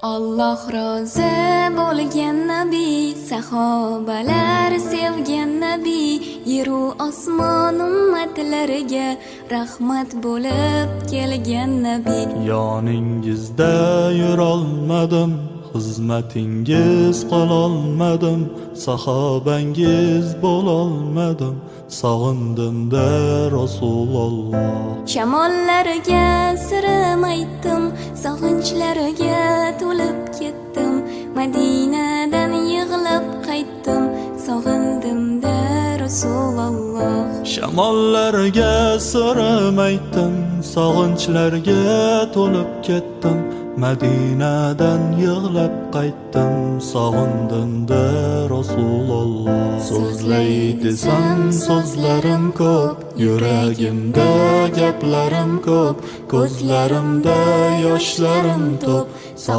Alloh rozi bo'lgan nabiy, sahobalar sevgan nabiy, yeru osmon ummatlariga rahmat bo'lib kelgan nabiy. Yoningizda yurolmadim, xizmatingiz qilolmadim, sahobangiz bo'lolmadim, sog'indim-da, Rasululloh. Shamollarga sirim aytdim, sog'inchlariga to'lib ketdim, Madinadan yig'lab qaytdim, sog'indim-da, Rasululloh. Shamollarga sirim aytdim, sog'inchlarga to'lib ketdim, Madinadan yig'lab qaytdim, sog'indim-da, Rasululloh. So'zlay desam, so'zlarim ko'p, yuragimda gaplarim ko'p, ko'zlarimda yoshlarim to'p.